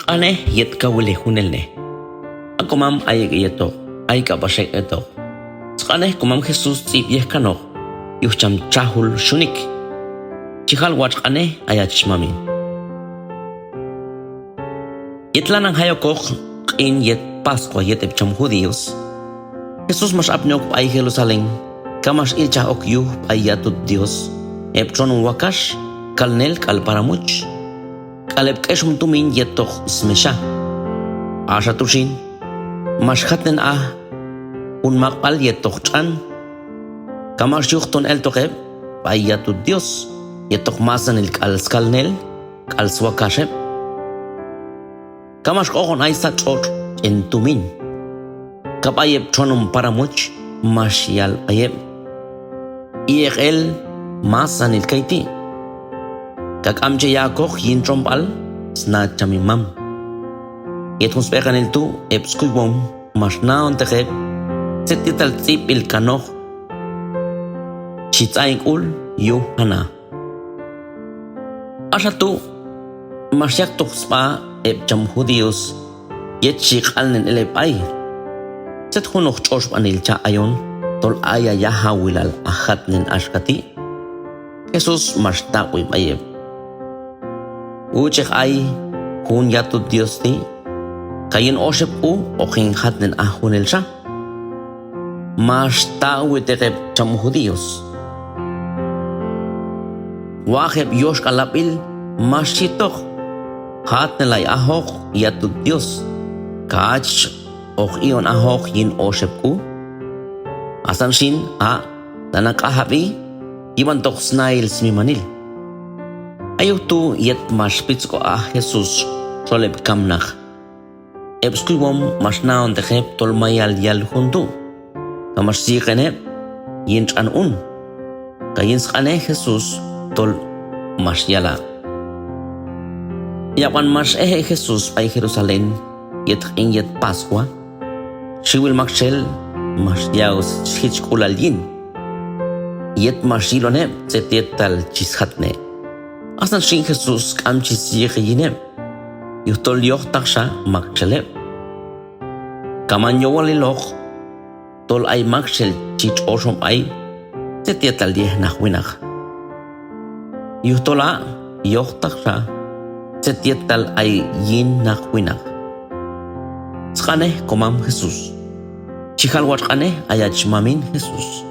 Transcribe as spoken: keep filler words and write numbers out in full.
Q'anej yet kawilej junelnej. A komam ayek' heyetoq, ay k'apax ek' hetoq. Sq'anej komam Jesús tz'ib' yej kanoq yuj cham txajul Xhunik. Chi jal watx' q'anej ayach mamin. Yet lanan jay okoq q'in yet Pascua yet heb' cham judíos, Jesús max apni ok b'ay Jerusalén, ka max ilchaj ok yuj b'ay yatut Dios, heb' txonom wakax, kalnel k'al paramuch, k'al heb' k'exom tumin yetoq smexha. Axa tu' xin, max jatnen aj jun maq'b'al yetoq tx'an, ka max yuj ton eltoq heb' b'ay yatut Dios, yetoq masanil k'al skalnel k'al swakax heb'. Ka max q'oqon ay sat tx'otx' ch'en tumin. Ka b'ay heb' txonom paramuch max yal b'ay heb': I'eq el masanil kayti', ka k'am che ya'koq yin txonb'al sna cham hin mam. Yet jun sb'eqanil tu' heb' skuywom max na'onteq heb' tzet yetal tz'ib'b'il kanoq chi tz'a hin k'ul yuj ha na. Axa tu' max yaq'toq sb'a heb' cham judíos yet chi q'anlen el heb' b'ay: ¿Tzet junoq tx'oxb'anil cha' ayon tol ay ha yajawilal ha jatnen axka ti'? Jesús max taq'wi b'ay heb': Uch'ej ay jun yatut Dios ti', ka yin oxeb' k'u hoq hin jatnen aj junelxa. Max taq'witeq heb' cham judíos. Waj heb' yoxk'al hab'il max yitoq: Jatnelay ajoq yatut Dios, ka hach hoq i'on ajoq yin oxeb' k'u. Hasan xin ha' lanan q'anjab'i yib'antoq snahil smimanil. A yuj tu' yet max pitzk'oj aj Jesús xol heb' kamnaq, heb' skuywom max na'onteq heb' tol mayal yal jun tu', ka max yiqen heb' yin tx'an un, ka yin sq'anej Jesús tol max yala'. Yab'an max ejek' Jesús b'ay Jerusalén yet q'in yet Pascua, xiwil maktxel max ya'ok sjichk'ulal yin, yet max yilon heb' tzet yetal chi sjatne'. Hasan xin Jesús k'am chi syiqej yin heb', yujtol yojtaqxa maktxel heb'. Ka man yowaliloq tol ay maktxel chi tx'oxon b'ay tzet yetal yej naq winaq. Yujtol ha' yojtaqxa tzet yetal ay yin naq winaq. Sq'anej komam Jesús. Chi jal watx' q'anej ayach mamin Jesús.